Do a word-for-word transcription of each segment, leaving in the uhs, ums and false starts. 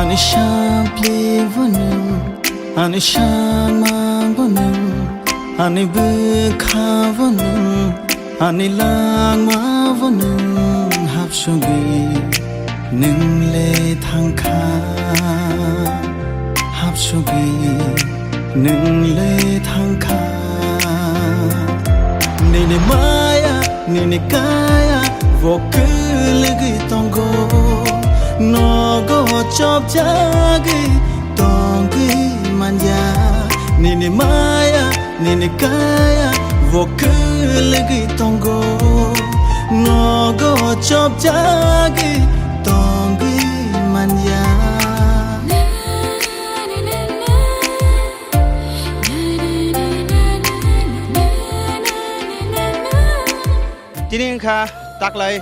Ani sampli bo nwng, ani samang bo nwng, ani bwkha bo nwng, ani langma bo nwng, hapsugwi nwng le thangkha, hapsugwi nwng le thangkha. Nini maya, nini kaya, bo kwlwgwi tongo. Nogo chopjagwi tongwi manya. Nini maya, nini kaya, bo kwlwgwi tongo. Nogo chopjagwi tongwi manya. Tini wngkha taklai,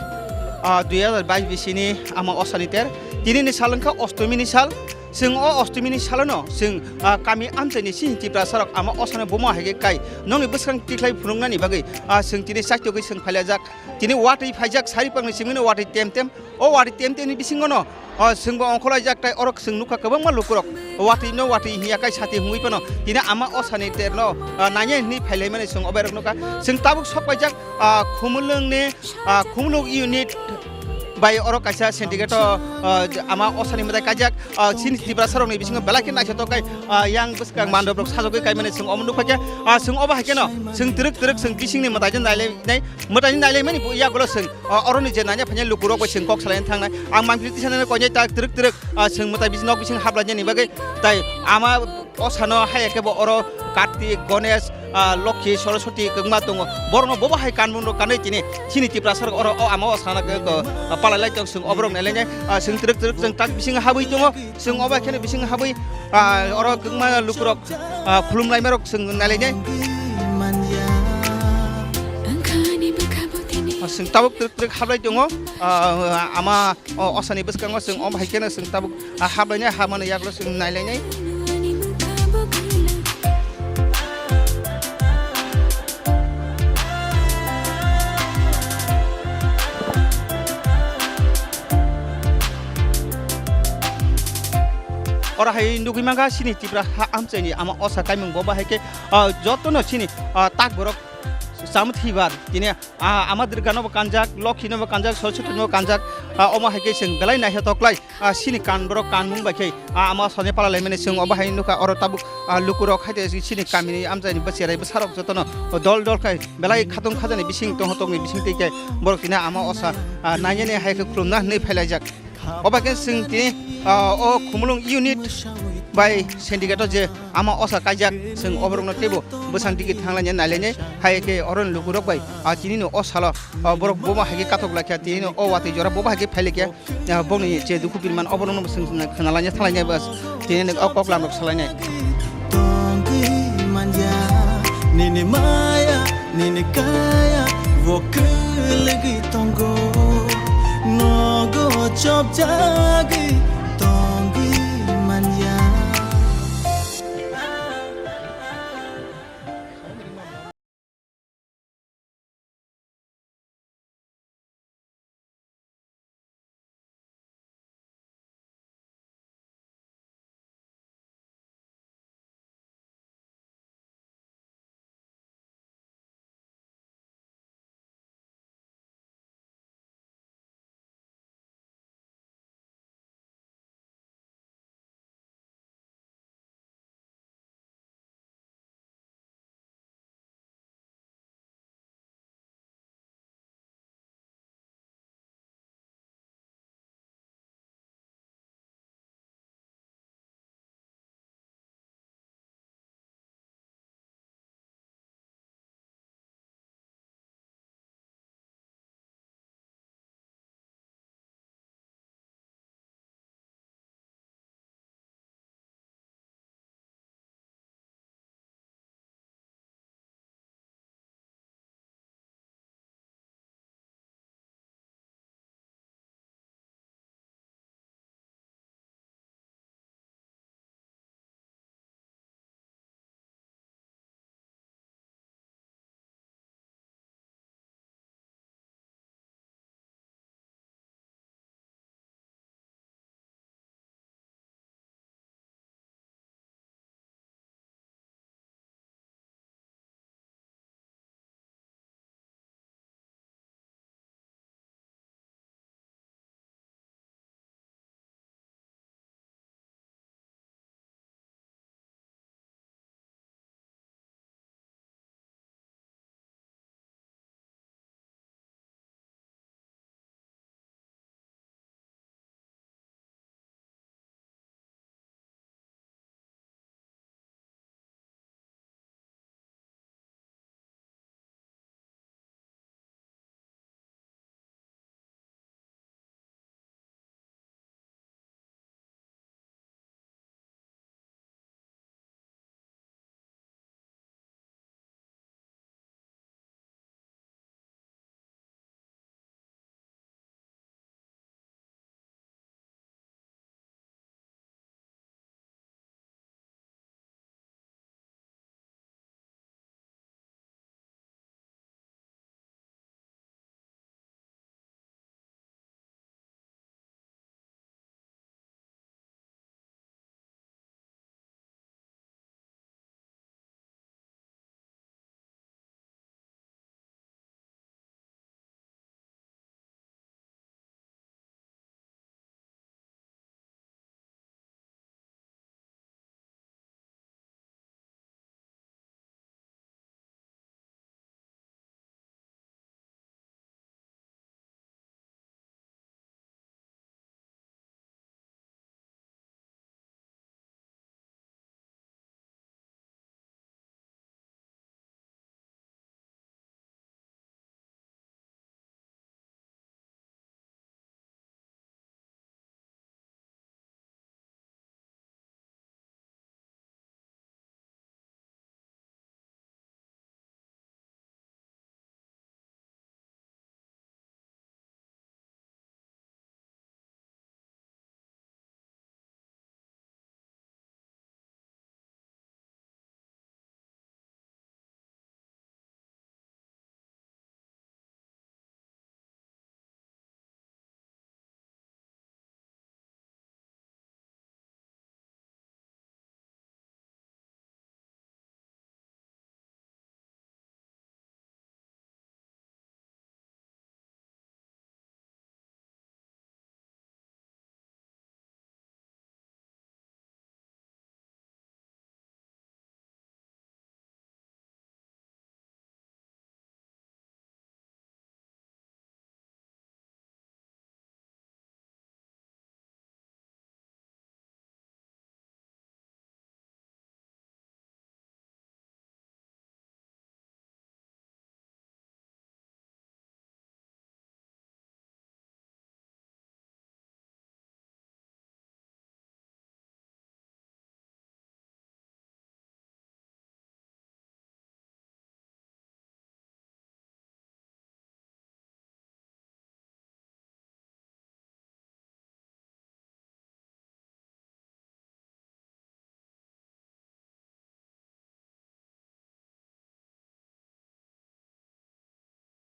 ah, dui hazar bais bisini ama osani ter. Tini ni sal wngkha ostumi ni sal. Chwng o ostumi ni salono chwng, ah, kami amchaini sini Tiprasa rok ama osano bomo hai khe kai. Nokni bwskang tikhlai phunuknani bagwi, ah, chwng tini chaitogwi chwng phailajak. Tini watwi phaijak, saripangni simi no watwi tem tem. O watwi tem tem ni bisingo no, o, chwngbo ongkhorlaijak, tai oro chwng nukha kwbangma lukurok watwi no watwi hiya kai sati hwnwi phano tini ama osani terno, o, nanya hwnwi phailaimani chwng oberok nukha. Chwng tabuk sok paijak, o, Khumulwng ni, o, Khumulwng unit bai oro kaisa syndicate o, o, ama osani mwtai kaijak, o, chini Tiprasa rokni bisingo belai khe naithotok kai, o, yang bwskang mandop rok sajagwi kaimani chwng omo nukha khe, o, chwng obo hai kheno chwng twrwk twrwk chwng bisingni mwtai nailai nai. Mwtaini nailaimani bo yagulo chwng, o, oroni je nanya phainai lukurok bai chwng kok salaina thangnai. Ang mangpili tisanani koinai ta twrwk twrwk, o, chwng mwtai bisi nok bising haplainani bagwi. Tai ama osano hai khe bo oro Kartik, Ganesh, o, Lokhi, Saraswati kwbangma tongo. Borokno bobo hai kanmungrok kanwi tini chini Tiprasa rok oro o ama osano khe, o, palai lai tong chwng oborok nailainai. O, chwng twrwk twrwk chwng tak bising habwi tongo. Chwng obo kheno bising habwi, ah, oro kwbangma lukurok, ah, khulumlaimarok chwng nailainai. Ah, chwng tabuk twrwk twrwk hablai tongo. Ah, ama, o, osani bwskango chwng omo hai kheno chwng tabuk, ah, hablainai, habmani yagulo chwng nailainai. Oro hai nugwi mankha chini Tipra ha amchaini ama osa kaimung bo bahai khe, ah, jotono chini, ah, tak borok chamthibar tini, ah, ama Durgano bo kanjak, Lokhino bo kanjak, Saraswatino bo kanjak, ah, omo hai khe chwng belai naithotok lai. Ah, chini kan borok kanmung bai khe, ah, ama sani pala laimani chwng obo hai nukha oro tabuk, ah, lukurok hai tei chini kamini amchaini bwcherai bwsarok jotono dol dol khai belai khatung khajani bising tongthokni bising twi khe borok tini ama osa, ah, nainani hai khe khulumna hwnwi phailaijak. Obo khe chwng tini, ah, o Khumulwng unit bai syndicate o je ama osa kaijak chwng oborokno teibo bwsang digi thanglainai nailainai hai khe oroni lukurok bai, ah, tinini o salo, ah, borok bobo hai khe katok laikha tinini o watwi jora bobo hai khe phailikha. Ah, bongni je dukhu birman oborokno bo chwng khwnalainai thanglainai bas tini o koklam rok salainai. Tongwi manya nini maya nini kaya bo kwlwgwi tongo nogo chopjagwi tongwi manya.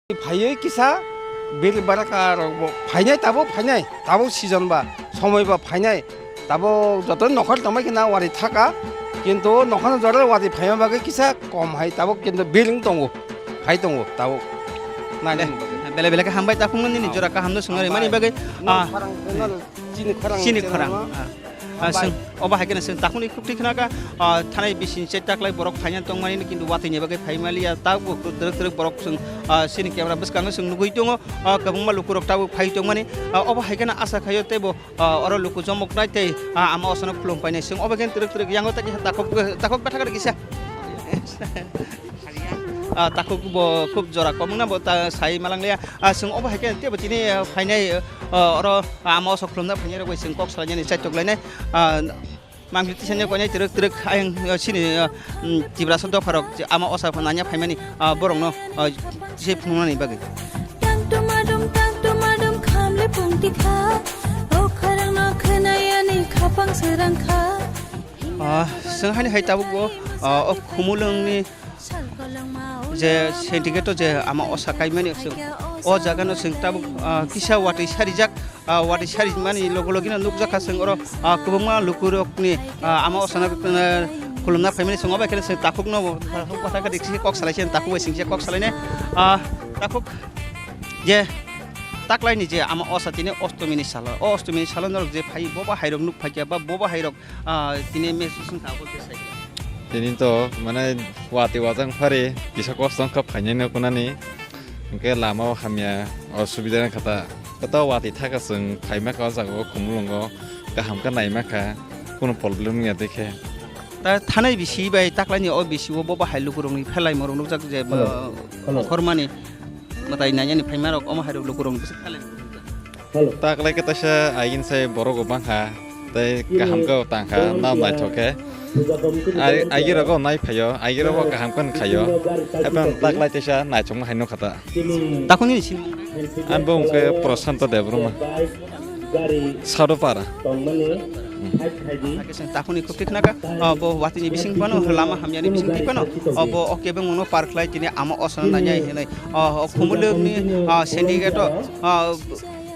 Phaiwi kisa biri baraka rok bo phainai, tabuk phainai, tabuk season ba, somoi ba phainai, tabuk joto nokhor tongbai khe na wari thaka, kintu nokhorno jora wari phaima bagwi kisa kom hai, tabuk kintu biring tongo, phai tongo tabuk. Nai Bele, nai bagwi. Bele bele khe hambai takhumno nini Ah. jora kaham no swngnai mani Hambai. bagwi. Nor Ah. sarang, nor Chini khorang Chini channel khorang, no. Ah. Ah, Hambai. Chwng obo hai kheno chwng takhukni khukti khna kha, ah, thanai bising se taklai borok phaina tongmani, kintu watwi ni bagwi phai maliya, tabuk twrwk twrwk borok chwng, ah, chini camera bwskango chwng nugwi tongo, ah, kwbangma lukurok tabuk phai tongmani, ah, obo hai kheno acha khaio teibo, ah, oro luku jomoknai tei, ah, ama osano khulum painai chwng obo khe twrwk twrwk yango tei kisa takhuk, takhuk bwthakrok kisa. Ah, takhuk bo khub jora kom wngna bo ta sai malang liya. Ah, chwng obo hai khe teibo tini, ah, phainai, ah, oro, ah, ama osa khulumna phainai rok bai chwng kok salainani chaitok lainai. Ah, mangpili tisani koinai twrwk twrwk ayang, ah, chini, ah, mm, Tiprasa dopharok je ama osa phan nanya phaimani, ah, borokno, ah, se phunuknani bagwi. Tang tumadum, tang tumadum, khamle pungti kha. O kharang no khwnayani khapang srang kha. Ah, chwng haini hai tabuk bo, ah, o Khumulwngni je syndicate-o je ama osa kaimani chwng o jaga no chwng tabuk, ah, kisa watwi sarijak, ah, watwi sarimani logo logi no nukjakha chwng oro, ah, kwbangma lukurokni, ah, ama osano, ah, khulumna phaimani chwng obo khe chwng takhuk no, takhuk bwtha khe kisa kok salai se takhuk bai chwng kisa kok salai nai, ah, takhuk je taklaini je ama osa tini ostomini salo, o ostomini salo norok je phai bobo hairok nuk phaikha ba bobo hairok Ah, tini message wngkha abo khe sai khe. Tini to mane watwi wajak phari kisa kosto wngkha phainai no kunani. Hwnkhe lama o hamya osubida wngkha ta. Koto watwi thaka chwng phaima kha o jaga o Khumulwngo kaham khe naima kha, kunu problem wngya de khe. Ta thanai bisi bai taklaini o bisi o bo bahai lukurokni phelai morok nukjak je, Hello. ah, Hello. Okhormani mwtai nainani phaimarok omo hairok lukurokni bisi phelai morok nukjak. Taklai khe taisa aigin sai borok bo bangkha, tei kaham khe tangkha, nang naithok khe. Ai-, aigirok bo nai phaio, aigirok bo kaham khe khaio. Haphang taklai taisa naithokma hai nukha ta. Takhuk nini sin? Ani bo wngkhe Prashanto Debbarma. Sadopara. Takhukni khukti khnakha, o bo watini bising phano, lama hamyani bising phano, o bo o kebengmano par khlai tini ama osano nanya hinwi. O, o Khumulwngni, o, syndicate-o, o,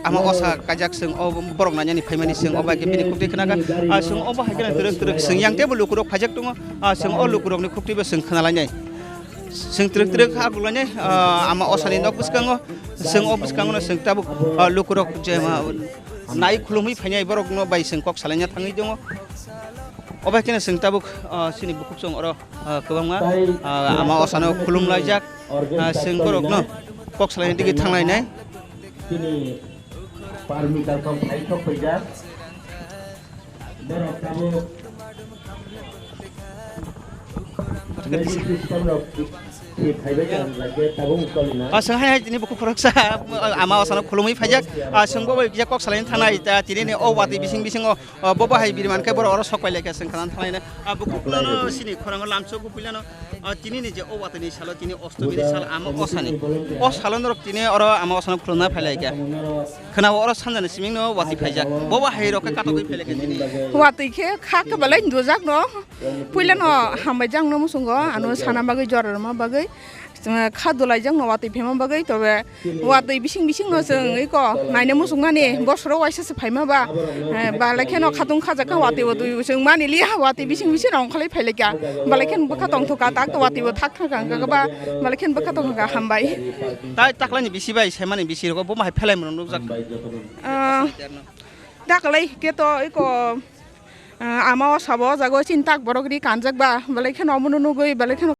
ama osa kaijak chwng, o borok nainani phaimani chwng, o bai khe bini khukti khnakha. Ah, chwng obo hai kheno twrwk twrwk chwng yang teibo lukurok phaijak tongo. Ah, chwng o lukurokni khuktibo chwng khna lainai. Chwng twrwk twrwk ha kuk lainai, ah, ama osani nok bwskango. Chwng o bwskangono chwng tabuk, ah, lukurok je ma nai khulumwi phainai borokno bai chwng kok salaina thangwi tongo. O bai kheno chwng tabuk, ah, chini bukhuk chwng oro, ah, kwbangma, ah, ama osano khulum laijak. Ah, chwng borokno kok salaina digwi thanglainai. Chini parmita tong phai thok paijak. Borok tabuk media system rok thik phaibai tong lai khe tabuk ungkol na. Ah, chwng hai hai tini bukhuk khoroksa, ama osano khulumwi phaijak. Ah, chwng bo bai kisa kok salaina thangnai, ta tini ni o watwi bising bisingo. O, bo bahai biri mankhe borok oro sok pai laikha chwng khna thanglai nai. A, bo kuplano sini khorango lamsok bo puilano, a, tini ni je o watwi ni salo tini ostomi ni sal ama osani. O salo norok tini oro ama osano khulumna phai laikha. Khna oro sanjani siming no watwi phaijak. Bo bahai rok khe katokwi phai laikha tini. Watwi khe kha khe belai dujak no. Puilano hambai jak no muchungo ano sana bagwi jora rwma bagwi. Kha dulai jak no watwi phaima bagwi tobe. Watwi bising bising no chwng iko naina muchungmani bosoro waisa se phaima ba, eh, balai kheno khatung khajak kha watwi bo twi chwng mani liya watwi bising bising no ongkholwi phailaikha balai kheno bwkha tongthokha tak watwi bo thak thang kha ba balai kheno bwkha tongthokha hambai. Tai taklani bisi bai saimani bisi rogo bo mahai phelai mano nukjak. Ah, taklai khe to iko, ah, ama o sabo o jaga o chini tak borok ri kanjak ba balai kheno omono nugwi balai kheno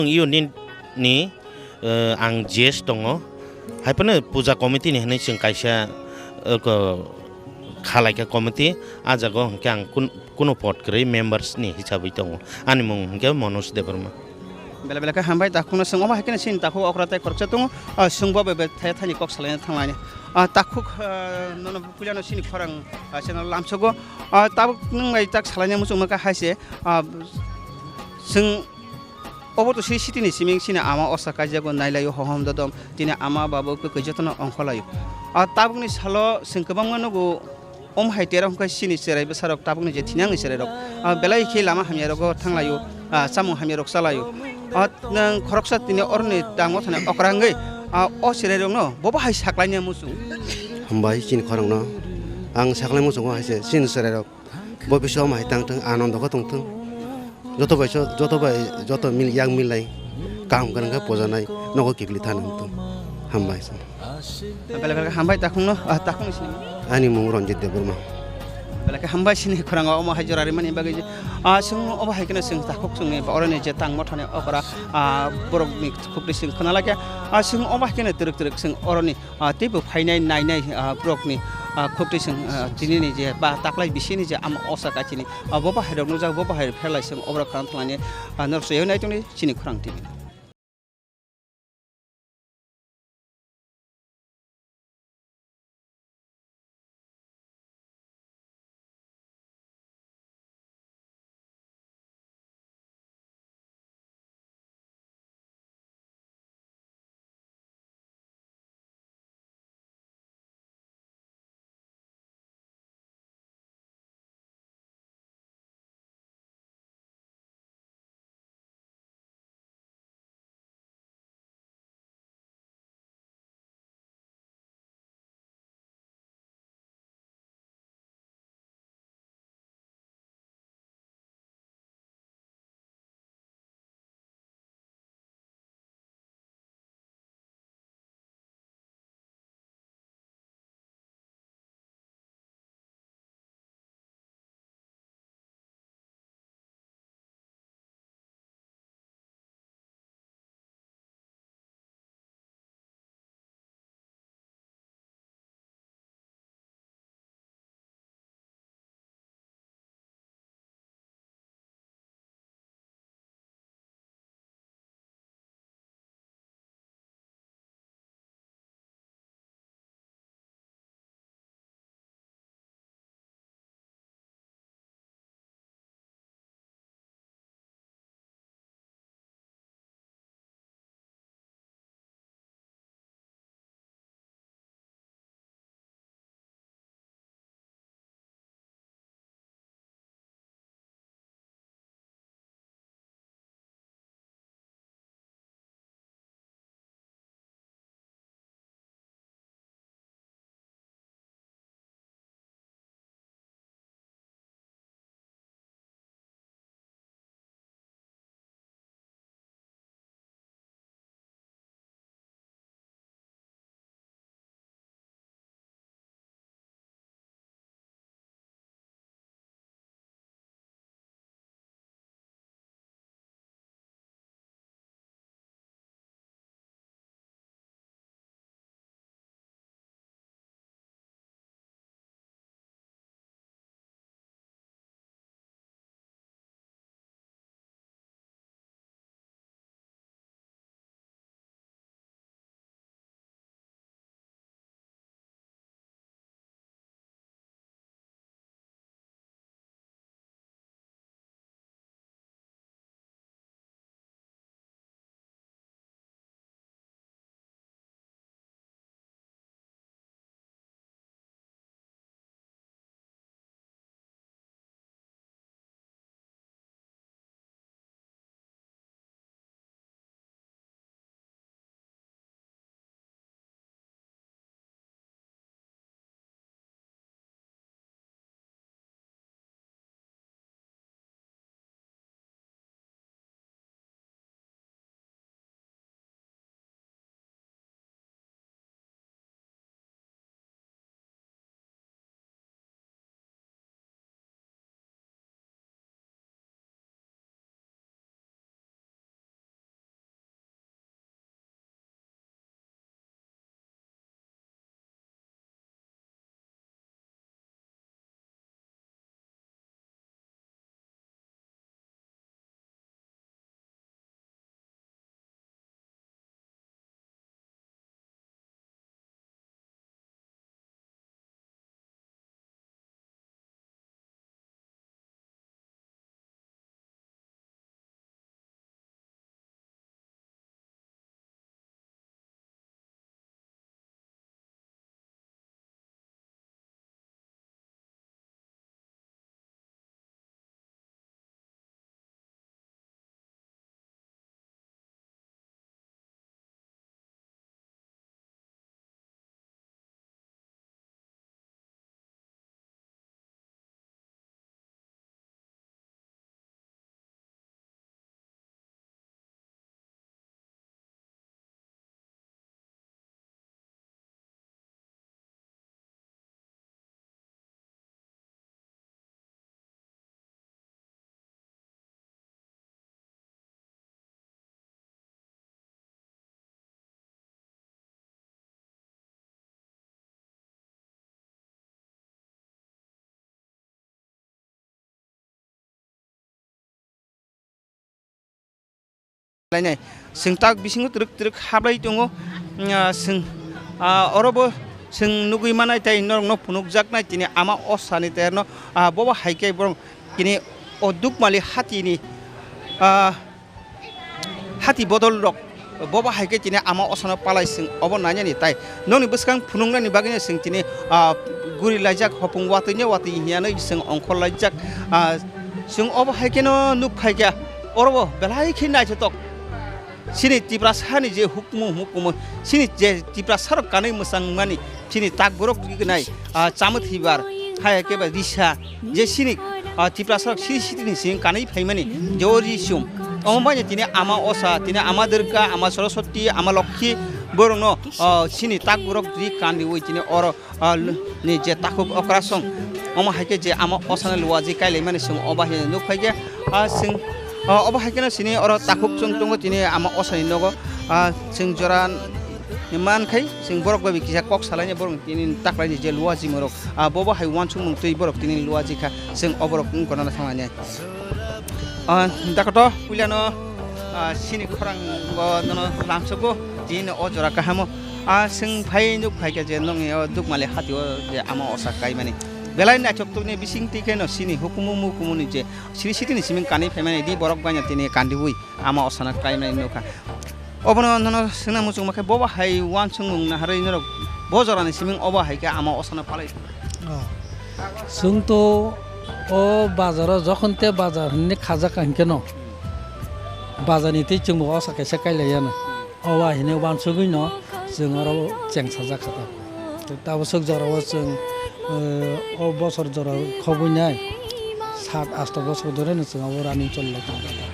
Unit ni, eh, ang G S tongo. Hai phano puja committee ni hinwi chwng kaisa, eh, ko, khalaikha committee. Ah jaga o hinkhe ang kun-, kuno pod kwrwi members ni hisabwi tongo. Ani mung hinkhe Manoj Debbarma. Belai belai khe hambai, takhukno chwng omo hai kheno chini takhuk okra tei khoroksa tongo. Ah, chwngbo bai bai thaya thani kok salaina thanglaini. Ah, takhuk, ah, nono puilano chini khorang, ah, channel lamsogo. Ah, tabuk nwng bai tak salaina muchungma kha hai se, ah, chwng Obo to swi sitini siming sini ama osa kaijago nailaio hohom dodom, tini ama babo kwkwi jotono ongkholaio. A tabukni salo chwng kwbangma nugo, om hai tera hwnkhe sini cherai bwsarok tabukni je thinangni cherairok, a belai khe lama hamyarogo thanglaio, a chamung hamyarok chalaio. A nwng khoroksa tini oroni tangmo thani okra wngwi, a o cherairokno bobo hai saklaina muchung. Hambai chini khorokno ang saklai muchungo hai se sini cherairok. Bo bisingo omo hai tang thung, anondo khe tong thung. Joto bai so, joto bai, joto mil-, yang milai, kaham kwrwng khe pujanai, nogo kibili thana wng thung. Hambai se. Belai belai khe hambai takhukno, ah, takhukni sinimung? Ani mung Ranjit Debbarma. Belai khe hambai sini khorang omo hai jora rimani bagwi, ah, chwng obo hai kheno chwng takhuk chwngni oroni je tangmo thani okra, ah, borokni khukti chwng khna laikha, ah, chwng omo hai kheno twrwk twrwk chwng oroni ah, teibo phainai nainai, ah, borokni, ah, khukti chwng, ah, tinini je ba taklai bisini je ama osa kachini, ah, bo bahairok nukjak, bo bahairok pherlai chwng oborok khana thanglani, ah, norok chwng nai tongni chini khorang tini. lainai. Chwng tak bisingo twrwk twrwk hablai tongo. Mm, ah, chwng, ah, oro bo chwng nugwi manai tei norokno phunukjaknai tini ama osani terno, ah, bobo hai khe borok tini o Dukmali hatini, ah, hati bodol rok bobo hai khe tini ama osano palai chwng obo nainani tai nokni bwskang phunuknani bagwino chwng tini, ah, guri laijak hopung watwi ne watwi hinyanwi chwng ongkhor laijak, ah, chwng obo hai kheno nuk phai kha oro bo belai khe naithotok. Chini Tiprasani je hukumu hukumu, chini je Tiprasarok kanwi mwchangmani, chini takborok rignai, ah, chamwi thwibar, hai khe ba risa, je chini, ah, Tiprasarok siri sitini simi kanwi phaimani, je o risum. Omo baino tini ama osa, tini ama Durga, ama Saraswati, ama Lokhi, borokno, ah, chini takborok ri kanriwi tini oro ah, ni je takhuk okrasong, omo hai khe je ama osano luaji kailaimani chwng obo hai nuk phai khe, ah, chwng, ah, obo hai kheno chini oro takhuk chwng tongo tini ama osani nogo, ah, chwng jora man khai chwng borok bai kisa kok salaini borok tini taklaini je luaji morok, ah, bobo hai uansukmung twi borok tini luaji kha chwng o borok wng gana thanglainai. Ah, dakoto puilano, ah, chini khorang bo nono lamsogo tini o jora kahamo. Ah, chwng phai nuk phai khe je nongni o Dukmali hati o je ama osa kaimani. Belai naithok tokni bising twi kheno chini hukumu mukumuni je siri sitini siming kanwi phaimani di borok baino tini kandiui ama osano kaimani nukha. Obono nono swngna muchungma khe bobo hai uansukmung naharwi norok bo jorani siming obo hai khe ama osano palai. Oh. Chwng to o bazaro jokhon te bazar hinwi khajak hinkhe no bazarni tei chwngbo osa kaisa kailaiyano. Obo hai hinwi uansugwi no chwng oro cheng sajak kha ta. Tei tabaswk jorao chwng, eh, o bosor jora khobwi nai sat asto bosor dhore no chwng abo running choli lai tong kha ta.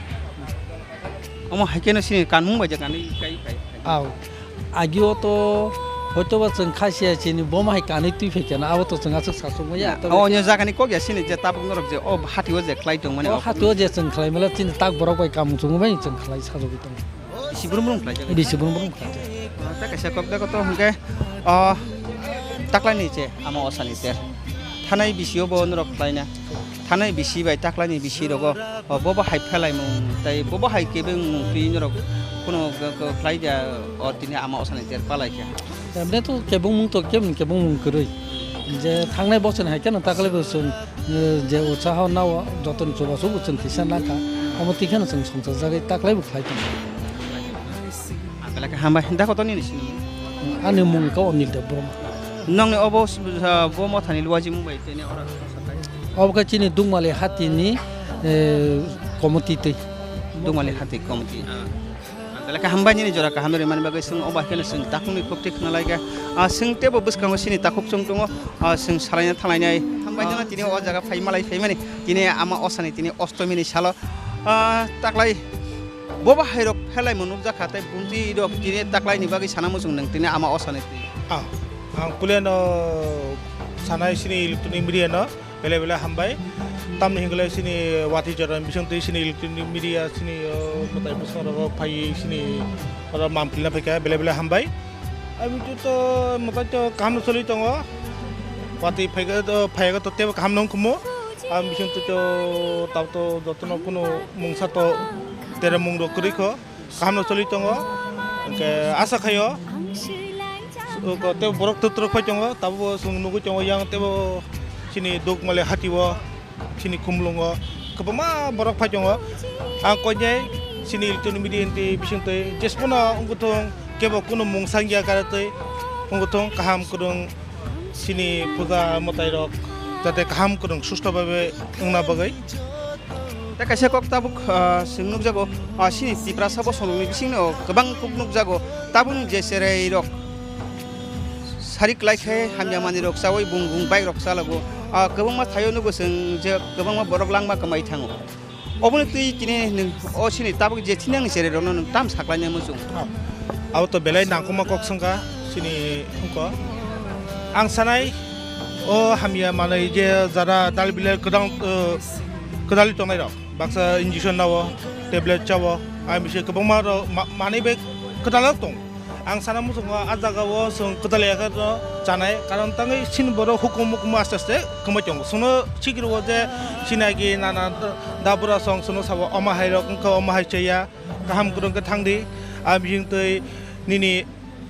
Omo hai kheno chini kanmung bai je kanwi kai phai. Aw. Agio to hoito ba chwng khasia chini boma hai kanwi twi phai kheno abo to chwng aswk sasuk maya. Ah, to o onyo jagani kok ya chini je tabuk norok je o hati o je khlai tong mani o o hati o je chwng khlai mala chini tak borok bai kamung chwng bai chwng khlai sajagwi tongo. Bisi brum brum khlai jago. Bisi brum brum khlai jago. Ah, ta kaisa kok da koto hwnkhe, ah, taklai ni je ama osani ter. Thanai bisi o bo norok khlai na. Thanai bisi bai taklai ni bisi rogo. O, bobo hai phelaimung, tei bobo hai kebengmung twi norok kheno khlai dia, o tini ama osani ter palai khe. Emne to kebengmung to kebeng kebengmung kwrwi. Je thangnai bosoni hai kheno taklai bo chwng, eh, je utsaho nao jotoni chubachu bo chwng kisa nangkha. Omo twi kheno chwng songchar jagwi taklai bo khlai tongo. Belai khe hambai. Da koto nini sinimung? Ani mung khe Onil Debbarma. Nongni obo s-, ah, bo mothani luajimung bai tini oro. Obo khe chini Dukmali hatini, eh, komoti twi. Dukmali hati komoti. Ah. Belai khe hambai nini jora kaham rimani bagwi chwng obo hai kheno chwng takhukni khukti khna lai kha. Ah, chwng teibo bwskango chini takhuk chwng tongo. Ah, chwng salaina thanglainai. Hambai nini tini o jaga phai malai phaimani. Tini ama osani tini ostomini salo. Ah, taklai. Bobo hai rok phelaimo nukjakha tei bumtwi rok tini taklaini bagwi sana muchung nang tini ama osani twi. Ah, ang puilano sanai sini electronic media no belai belai hambai. Tamni hingle sini wati jora bising twi sini electronic media sini, oh, mwtai bwsong rogo phai sini oro mampilna phaikha belai belai hambai. Abitwi to mwtai to kaham no choli tongo. Wati phaiga to, phaiga to tebo kaham no wngkhumu. Ang bising twi to tabuk to jotono kunu mungsa to tere mung rok kwrwi kho. Kaham no choli tongo. Hwnkhe asa khaio. Ko tebo borok twk twk phai tongo. Tabuk bo chwng nugwi tongo yang tebo chini Dukmali hati o. Chini khumlungo kwbangma borok phai tongo. Ang koinai chini electronic media ni bising twi jespono wngkhuthung kebo kunu mung sangya karatwi wngkhuthung kaham kwrwng chini puja mwtai rok jate kaham kwrwng susto bhabe wngna bagwi. Tei kaisa kok tabuk, ah, chwng nukjago, ah, chini Tiprasa bosongni bisingno kwbang kok nukjago tabukni je cherai rok. Sari kwlai khe hamya manwi rok chaui bung bung bike rok chalago. Ah, kwbangma thaio nugo chwng je kwbangma borok langma kwmai thango. Oboni twi tini nwng o sini tabuk je thini ang cherei rokno nwng tam saklaina muchung. Abo to belai nangkukma kok swngkha sini wngkha. Ang sanai o hamya manwi je jara dal bilai kwdang, eh, kwdali tongnai rok baksa injection nao tablet chao ang bisi kwbangma rok ma-, manwi bai kwdalo tong. Ang sana muchungo a jaga o chwng kwtal ya khe no chanai, karon tangwi chini borok hukumu hukumu aste aste kwmai tongo. Chwngno sikiro o je sinagi nana dabura song chwngno sabo omo hai rok wngkha, omo hai chaya. Kaham kwrwng khe thang di, a bising twi nini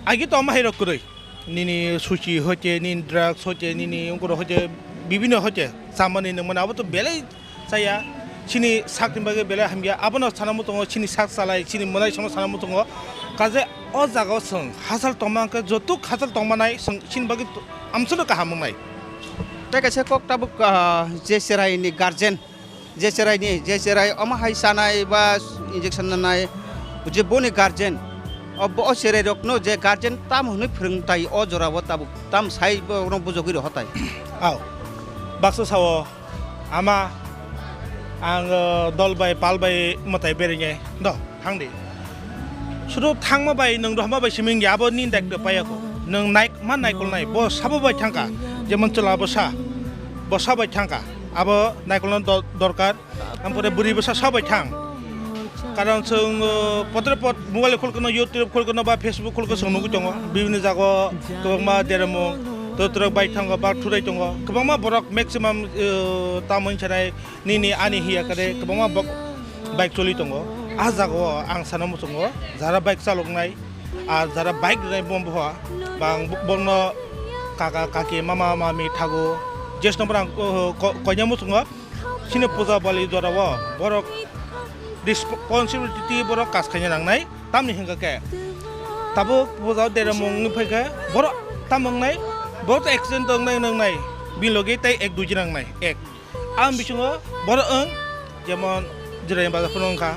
agi tongma hai rok kwrwi. Nini suchi hoite, nini drugs hoite, nini ungkuro hoite, bibino hoite, chamani nangmani abo to belai chaya, chini sakni bagwi belai hamya, abono sana muchungo, chini sak salai, chini mwlai sono sana muchungo. Kaje o jaga o chwng hachal tongma hwnkhe joto hachal tongma nai chwng chini bagwi amsano kaham wngnai. Tei kaisa kok tabuk, ah, je cherai ni guardian, je cherai ni, je cherai omo hai chanai ba injection nanai, je boni guardian, o bo o cherai rokno je guardian tam hwnwi phwrwng tai o jora o tabuk tam sai borokno bujogwi roho tai. Aw, baksa sao. Ama, ang, uh, dol bai pal bai mwtai berengya do, thang di. Sudu thangma bai nwng rohorma bai simi wngya, abo nini daitw paiya kho. Nwng naik-, ma naikolnai, bo sabo bai thangkha, jemon chwla bwsa, bwsa bai thangkha, abo naikolna do-, dorkar. Ampore bwrwi bwsa sabo bai thang. Karon chwng, uh, potre pot mobile khulkano, YouTube khulkano ba Facebook khulkano chwng nugwi tongo. Bibini jago kwbangma deremung, totrok bai thango, ba thurai tongo. Kwbangma borok maximum, uh, tamoni sanai nini ani hiya kare kwbangma bok bike choli tongo. Ah jago ang sana muchungo jara bike chaloknai, ah jara bike rinai bom boha, bang bokno kaka kaki mama mami thago. Jesno borang, uh, ko-, koina muchungo. Chini puja bali jorao borok responsibility borok kas khaina nangnai, tamni hwnkha khe tabuk puja deremung wngwi phaikha borok tamo wngnai, borok to accident wngnai, wngnai, bini logi tei ek dui jora wngnai, ek. Ang bisingo borok wng, jemon Jirani Bazar phano wngkha,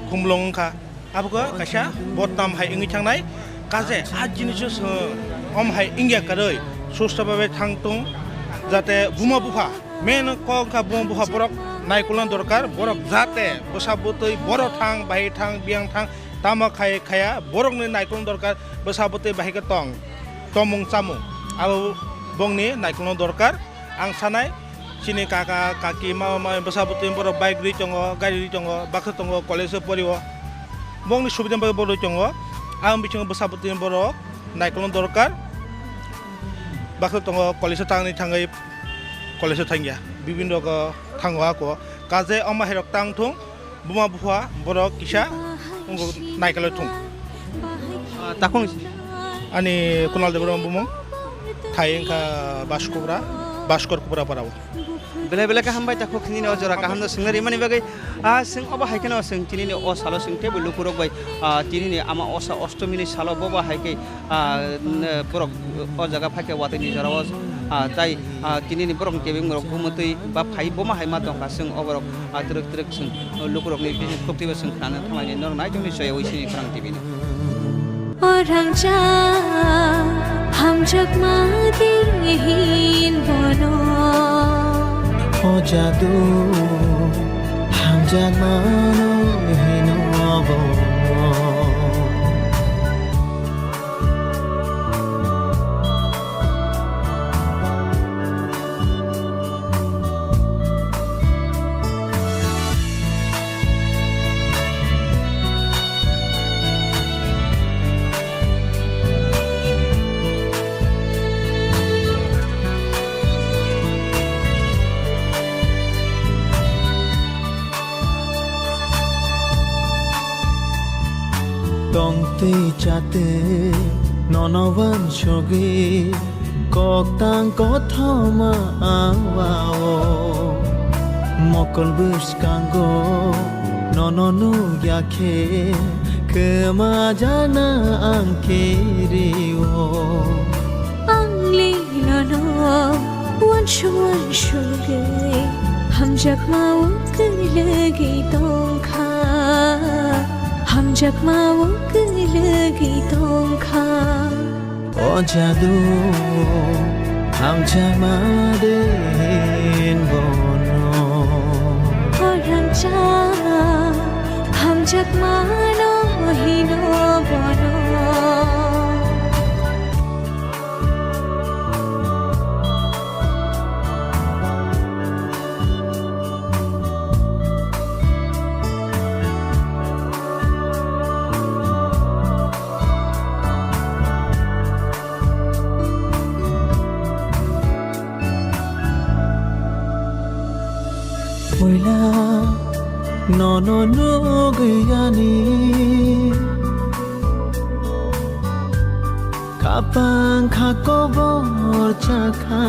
Khumulwng wngkha, abo khe kaisa bodnam hai wngwi thangnai. Kaje a jiniso chwng om hai wngya kwrwi susta bhabe thang tung, jate buma bupha main kok wngkha buma bupha borok naikolna dorkar, borok jate bwsa bwtwi borok thang, bahai thang, biyang thang, tamo khai khaya borokni naikolna dorkar, bwsa bwtwi bahai khe tong, tomung chamung abo bongni naikolna dorkar. Ang sanai, chini kaka, kaki, mama, mami, bwsa bwtwi borok bike rwi tongo, gari rwi tongo, baksa tongo, college o porio. Bongni subida bagwi bo rwi tongo. Ang bisingo bwsa bwtwi borok naikolno dorkar. Baksa tongo, college o tangni thangwi, college o thangya. Bibin rogo thango ako. Kaje omo hai rok tang thung. Buma bupha borok kisa wngkuk naikolwi thung. Ah, takhung si. Ani Kunal Debbarma bumung, thai wngkha Baskobra, Baskor Kubra parao. Belai belai kaham bai takhuk nini o jora kaham no swngna rimani bagwi, ah, swng obo hai kheno swng tinini o salo swng teibo lukurok bai, ah, tinini ama osa ostomini salo bobo hai khe ah, n-, borok o jaga phaikhe watwi ni jorao, ah, tai, ah, tinini borok ni kebeng rok bumutwi ba phai boma hai ma tongkha, chwng o borok, ah, twrwk twrwk chwng lukurokni bini khuktibo chwng khnana thanglaini norok naitukni choyaui sini khorang T V no. O rangchak, hamjakma de hin bono. O jadu, hamjakmano hino bo. Tongtwi chatwi nono wansugwi koktang kothoma awao. Mokol bwskango nono nukya khe kwmajakna ang kirio. Ang le nono uansuk uansugwi hamjakma o kwlwgwi tongkha, hamjakma o kwlwgwi tongkha. O jadu, hamjakma din bono. O rangchak, hamjakmano hino bono. Puila Nono nugwi ani khapang kha kobor chakha.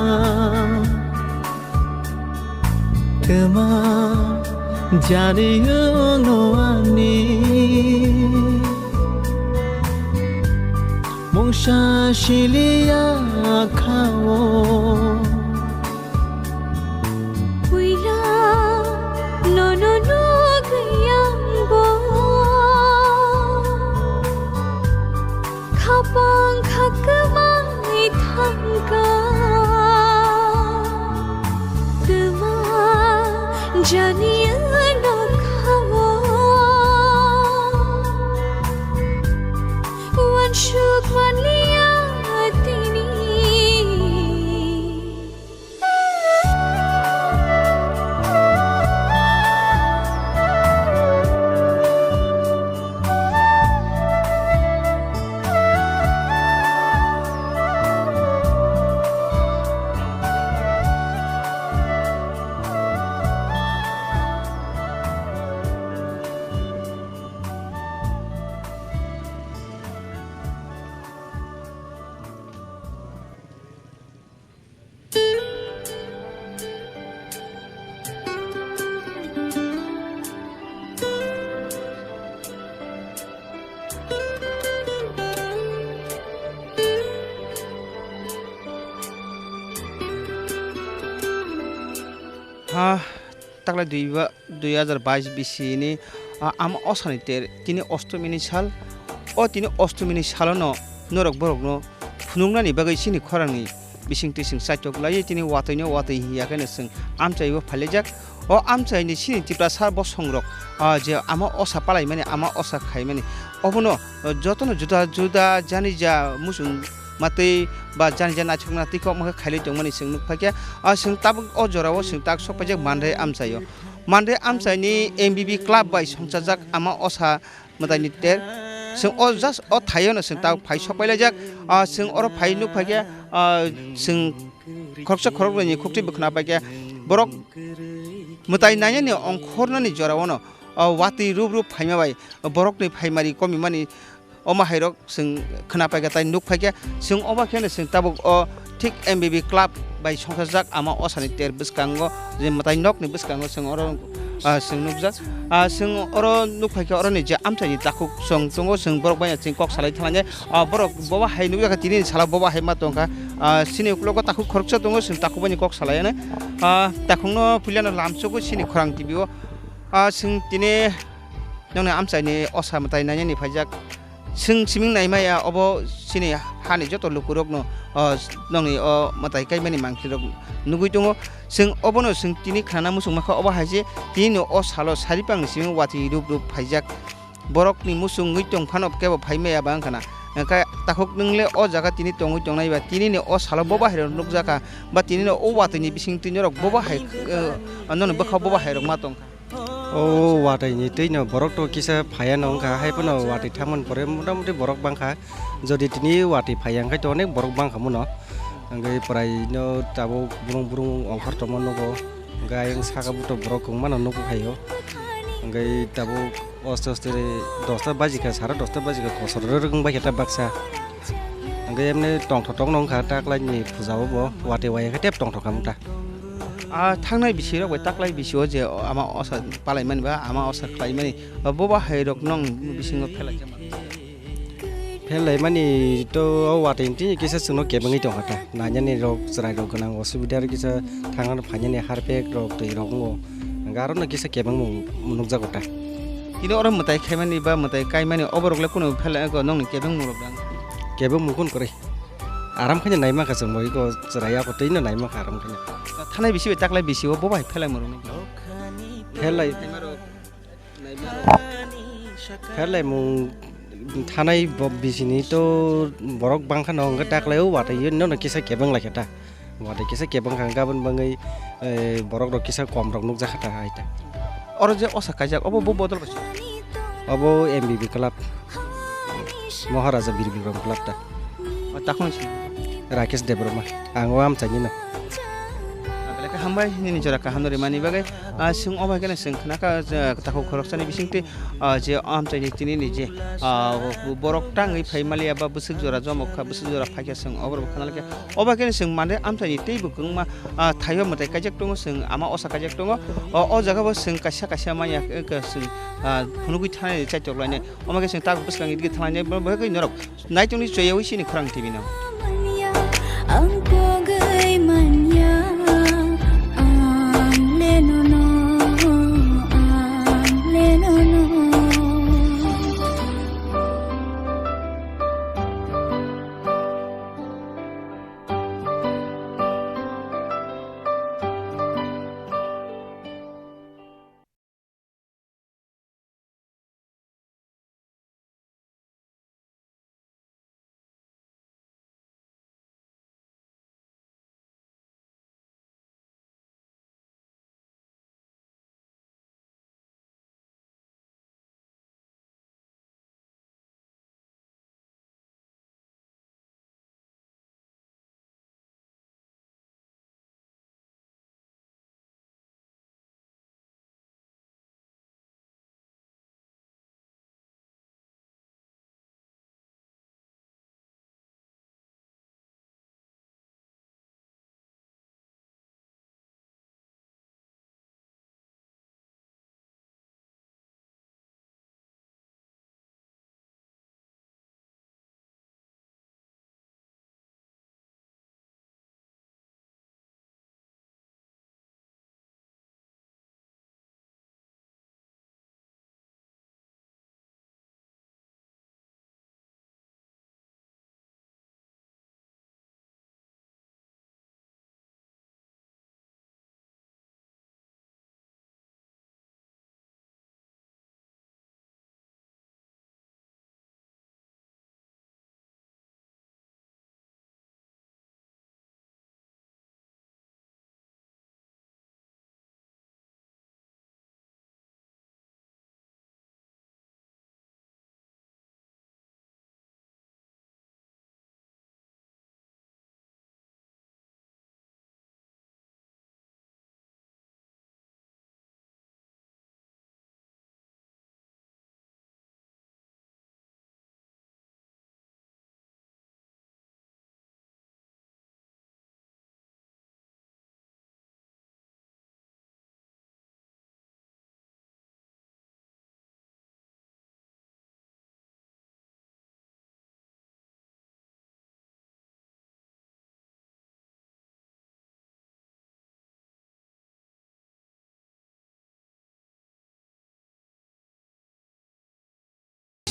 Twma jani wngno ani mungsa siliya kha-o. Puila nono nugwi ang bo khapang kha kwmai thangkha. Twma jani wngno kha-o. Uansuk manliya tini. Ha, taklai dui ba, dui hajar bais bisini, ah, ama osani ter, tini ostomini sal. O tini ostomini salono norok borokno phunuknani bagwi chini khorangni bising twi chwng chaitok laiwi tini watwi no watwi hiya kheno chwng amchaibo phailaijak. O amchaini chini Tiprasa bosongrok, ah, je ama osa palaimani, ama osa khaimani, obono, ah, jotono juda juda jani ja muchung matwi ba jani ja naithokna twi kok mokhe khailai tongmani chwng nukphaikha. Ah, chwng tabuk o jorao chwng tak sokpaijak Mandai amchaio. Mandai amchaini M B B club bai songchajak ama osa mwtaini ter. Chwng o just o thaio no chwng tabuk phai sokpailaijak. Ah, chwng oro phai nukphaikha, ah, chwng khoroksa khoroknwi ni khuktwi bo khwnapaikha. Borok mwtai nainani ongkhornani jorao no, ah, watwi rup rup phaima bai borokni phaimari komimani. Omo hairok chwng khwnapaikha tei nukphaikha, chwng obo kheno chwng tabuk o thik M B B club bai songchajak ama osani ter bwskango, je mwtai nokni bwskango chwng oro, ah, chwng nukjak. Ah, chwng oro nukphaikha oroni je amchaini takhuk chwng tongo, chwng borok bai chwng kok salai thanglainai. Ah, borok bobo hai nukjakha, tini salo bobo hai ma tongkha. Ah, chini uklogo takhuk khoroksa tongo, chwng takhuk bai kok salaianai. Ah, takhukno puilano lamsogo chini khorang T V o. Ah, chwng tini nokni amchaini osa mwtai nainani phaijak. Chwng siming naimaya obo chini hani joto lukurokno, o, nokni o mwtai kaimani mangkhirok nugwi tongo. Chwng obono chwng tini khnana muchungma kha, obo hai se tini o salo saripangni simi watwi rup rup phaijak. Borokni muchungwi tong phano kebo phaimaya ba wngkha na. Hwnkhe takhuk nwng le o jaga tini tongwi tongnai ba, tinini o salo bobo hairok nukjakha ba tinini o watwini bisingtwi norok bobo hai, eh, nokni bwkha bobo hairok ma tongkha. O watwi ni twi no borok to kisa phaiya no wngkha, hai phano watwi thangmani pore motamoti borok bangkha. Jodi tini watwi phaiya wngkhe to onek borok bangkha muno. Hwnkhe prai no tabuk brung brung ongkhor tongma nugo. Hwnkhe ayang saka buto borok kwbangma no nukgo phaio. Hwnkhe tabuk oste oste dosta bajikha, sara dosta bajikha, kosor rwrwk wngbaikha ta baksa. Hwnkhe emni tongthok tongno wngkha taklaini puja o bo, watwi waya khe tep tongthok kha mungta. Ah, thangnai bisirok bai taklai bisio je ama osa palaimani ba ama osa khlaimani, ah, bobo hairok nong bisingo phelai khe mano? Phelai mani to o watwi tini kisa chwngno kebengwi tongkha ta. Nainani rok, chwrai rok gwnang osubida rok kisa thangna phainani harpek rok twi rok wngo. Hwnkhe aro no kisa kebengmung nukjago ta. Tini oro mwtai khaimani ba mwtai kaimani oborok le kunu phelai eko nongni kebengmung rok dang? Kebengmung kun kwrwi. Aram khaino naimankha chwng bo eko chwrai ako twi no naimankha aram khaino. Thanai bisi bai taklai bisi o bo bai phelai moro nukla. Phelai. Phelai mung thanai bo bisini to borok bangkha no hwnkhe taklai o watwi no no kisa kebeng lai khe ta. Watwi kisa kebeng kha gabon bangwi, eh, borok rok kisa kom rok nukjakha ta hai ta. Oro je osa kaijak obo bo bodol bai. Obo M B B club. Maharaja Bir Bikram club ta. O takhung si. Rakesh Debbarma. Ang o amchaini no. Abele Hambai nini jora kaham no rimani bagwi. Ah, chwng obo hai kheno chwng khnakha, je, takhuk khoroksani bisingtwi, ah, je amchaini tinini je, ah, borok tangwi phai maliya ba bwswk jora jomok kha, bwswk jora phaikha chwng oborok khna laikha. Obo hai kheno chwng mande amchaini teibo kwbangma, ah, thaio mwtai kaijak tongo, chwng ama osa kaijak tongo. O, o jaga bo chwng kaisa kaisa manya, eh, chwng, ah, phunugwi thanai chaitok lainai. Omo khe chwng tak bwskang idike thanglainai, bo, bo hai norok Naitukni chwngwi chini khorang T V no. Ang pogwi manya, ang lenono, ang lenono.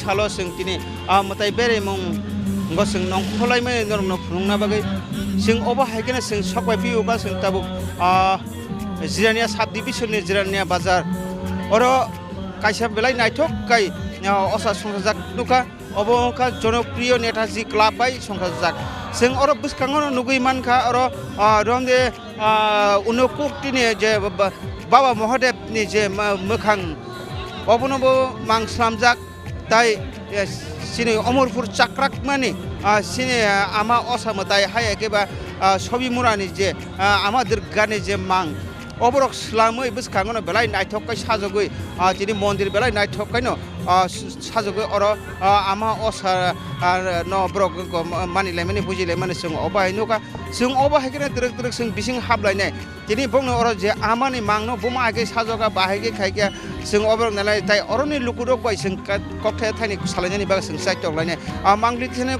Salo chwng tini, ah, mwtai beraimung bo chwng nongkhorlaimani norokno phunukna bagwi chwng obo hai kheno chwng sok bai phiyokha chwng tabuk, ah, Jirania sub division ni Jirania bazar. Oro kaisa belai naithok kai, ah, osa songchajak nukha. Obo wngkha Jonopriyo Netaji Club bai songchajak. Chwng oro bwskango no nugwi mankha oro, ah, Romde, ah, Unokukti ni je ba-, ba-, Baba Mahadev ni je ma-, mwkhang obono bo mang slamjak tai, eh, chini Omorpur chakrakmani, ah, chini, ah, ama osa mwtai hai khe ba, ah, Sobimura ni je, ah, ama Durga ni je mang Oborok swlamwi bwskango no belai naithok khe sajagwi, ah, tini mondir belai naithok khe no, ah, s-, sajagwi oro, ah, ama osa, ah, no borok ko ma-, manilaimani bujilaimani chwng obo hai nukha. Chwng obo hai kheno twrwk twrwk chwng bising haplainai. Tini bongni oro je amani mangno buma hai khe sajokha, bahai khe khaikha, chwng oborok nalai tai oroni lukurok bai chwng ka-, kokthai thaini salainani bagwi chwng chaitok lainai. Ah, mangli thani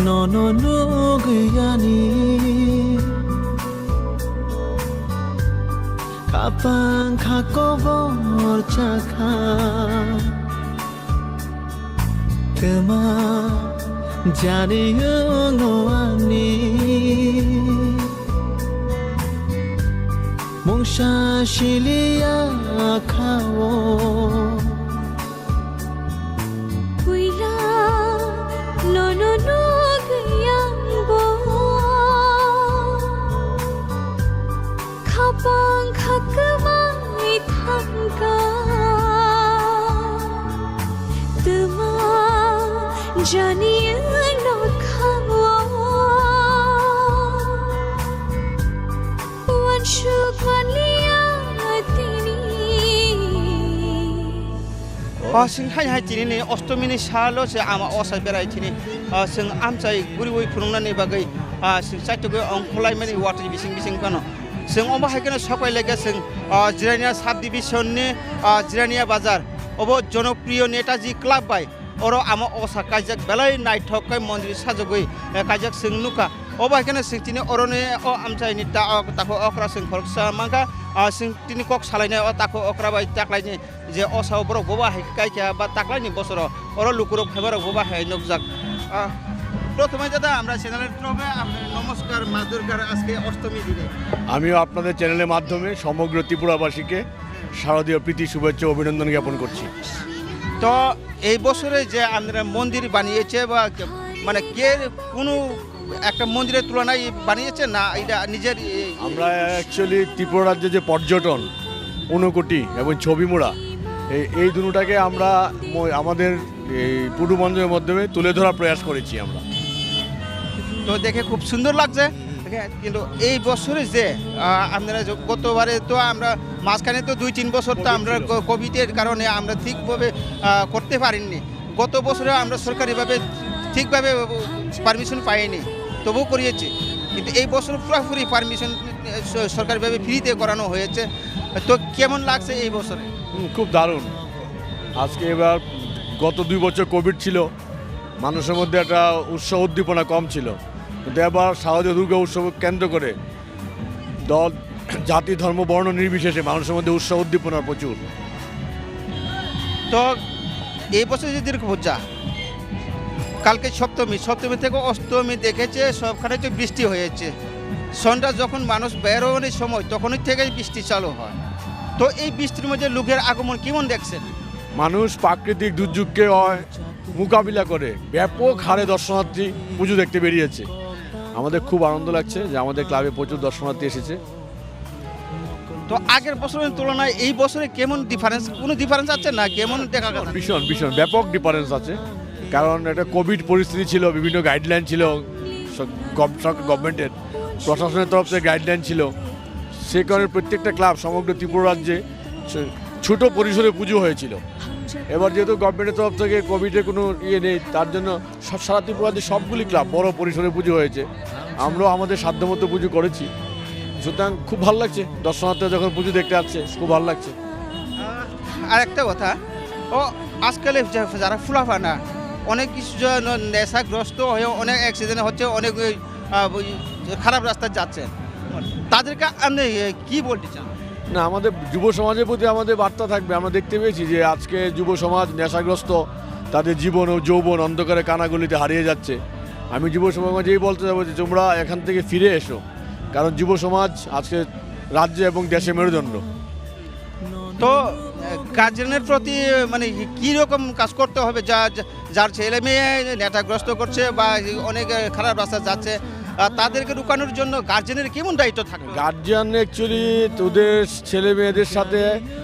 Nono nugwi ani khapang kha kobor chakha. Twma jani wngo ani mungsa siliya kha-o. Puila nono nugwi ang bo khapang kha kwmai thangkha. Twma jani wngno kha-o. Wansuk manliya tini. O, chwng hai hai tini ni Ostami ni salo se ama osa berai tini. O, chwng amchai guriwi phunuknani bagwi, o, chwng chaitugwi ongkhorlaimani watwi bising bising phano. Chwng omo hai kheno sopai laikha chwng, o, Jirania sub division ni, o, Jirania bazar. Obo jonopriyo Netaji club bai. Oro ama osa kaijak belai naithok khe mondri sajagwi, eh, kaijak chwng nukha. Obo hai kheno chwng tini oroni o amchaini ta-, o takhuk okra chwng khoroksa mankha. Ah, chwng tini kok salainai o takhuk okra bai taklaini je osa o borok boba hai kaikha ba taklaini bosoro oro lukurok phaibarok boba hai nukjak. Ah, প্রথমে দাদা আমরা চ্যানেলের তরফে আপনাকে নমস্কার, মা দুর্গার আজকে অষ্টমী দিনে। আমিও আপনাদের চ্যানেলের মাধ্যমে সমগ্র ত্রিপুরাবাসীকে শারদীয় প্রীতি শুভেচ্ছা ও অভিনন্দন জ্ঞাপন করছি। তো এই বছরে যে আপনারা মন্দির বানিয়েছে বা কে-, মানে কে কোনো একটা মন্দিরের তুলনায় বানিয়েছে না এটা নিজের, এ, আমরা অ্যাকচুয়ালি ত্রিপুরা রাজ্যে যে পর্যটন, ঊনকোটি এবং ছবিমুড়া, এই, এই দুটাকে আমরা ম-, আমাদের এই পুটুমঞ্চের মাধ্যমে তুলে ধরার প্রয়াস করেছি আমরা। তো দেখে খুব সুন্দর লাগছে। কিন্তু এই বছরে যে, আহ, আপনারা যে গতবারে তো আমরা মাঝখানে তো দুই তিন বছর তো কোভিড আমরা ছিল। কো-, কোভিডের কারণে আমরা ঠিকভাবে, আহ, করতে পারিনি। গত বছরে আমরা সরকারিভাবে ঠিকভাবে পারমিশন পাইনি, তবুও করিয়েছি। কিন্তু এই বছর পুরোপুরি পারমিশন, আহ, স-, সরকারিভাবে ফ্রিতে করানো হয়েছে। তো কেমন লাগছে এই বছরে? হুম, খুব দারুণ। আজকে এবার, গত দুই বছর কোভিড ছিল, মানুষের মধ্যে একটা উৎসাহ উদ্দীপনা কম ছিল, কিন্তু এবার শারদীয় দুর্গা উৎসব কেন্দ্র করে দল, জাতি, ধর্ম, বর্ণ নির্বিশেষে মানুষের মধ্যে উৎসাহ উদ্দীপনা প্রচুর। তো এই বছর যে দুর্গা পূজা, কালকে সপ্তমী, সপ্তমী থেকে অষ্টমী দেখেছে সবখানে তো বৃষ্টি হয়েছে। সন্ধ্যা যখন মানুষ বেরোনোর সময় তখনই থেকেই বৃষ্টি চালু হয়। তো এই বৃষ্টির মধ্যে লোকের আগমন কেমন দেখছেন? মানুষ প্রাকৃতিক দুর্যোগকে হয় মোকাবিলা করে ব্যাপক হারে দর্শনার্থী পুজো দেখতে বেরিয়েছে। আমাদের খুব আনন্দ লাগছে যে আমাদের ক্লাবে প্রচুর দর্শনার্থী এসেছে। তো আগের বছরের তুলনায় এই বছরে কেমন ডিফারেন্স, কোনো ডিফারেন্স আছে না, কেমন দেখা গেছে? ভীষণ, ভীষণ ব্যাপক ডিফারেন্স আছে, কারণ একটা কোভিড পরিস্থিতি ছিল, বিভিন্ন গাইডলাইন ছিল, স-, গভ-, সরকার, গভর্নমেন্টের, প্রশাসনের তরফ থেকে গাইডলাইন ছিল। সে কারণে প্রত্যেকটা ক্লাব সমগ্র ত্রিপুরা রাজ্যে ছ-, ছোট পরিসরে পুজো হয়েছিল। এবার যেহেতু গভর্নমেন্টের তরফ থেকে কোভিডের কোনো ইয়ে নেই, তার জন্য সব, সারা ত্রিপুরাতে সবগুলি ক্লাব বড় পরিসরে পুজো হয়েছে। আমরাও আমাদের সাধ্যমতো পুজো করেছি। সুতরাং খুব ভালো লাগছে, দর্শনার্থীরা যখন পুজো দেখতে আসছে, খুব ভালো লাগছে। আহ, আরেকটা কথা, ও আজকাল এই যে যারা ফুলাফানা, অনেক কিছু জন নেশাগ্রস্ত হয়ে অনেক অ্যাক্সিডেন্ট হচ্ছে, অনেক ওই, আহ, ওই খারাপ রাস্তায় যাচ্ছে, তাদেরকে আপনি, এ, কি বলতে চান? না, আমাদের যুব সমাজের প্রতি আমাদের বার্তা থাকবে। আমরা দেখতে পেয়েছি যে আজকে যুব সমাজ নেশাগ্রস্ত, তাদের জীবন ও যৌবন অন্ধকারে কানাগলিতে হারিয়ে যাচ্ছে। আমি যুব সমাজে এই বলতে চাবো যে তোমরা এখান থেকে ফিরে এসো, কারণ যুব সমাজ আজকে রাজ্য এবং দেশের মেরুদণ্ড। তো, এ, গার্জিয়ানের প্রতি, মানে, কি রকম কাজ করতে হবে, যা, যা, যার ছেলে মেয়ে নেশাগ্রস্ত করছে বা অনেক, এ, খারাপ রাস্তা যাচ্ছে, আ, তাদেরকে রুকানোর জন্য গার্জিয়ানের কেমন দায়িত্ব থাকবে? গার্জিয়ান অ্যাকচুয়ালি ওদের ছেলে মেয়েদের সাথে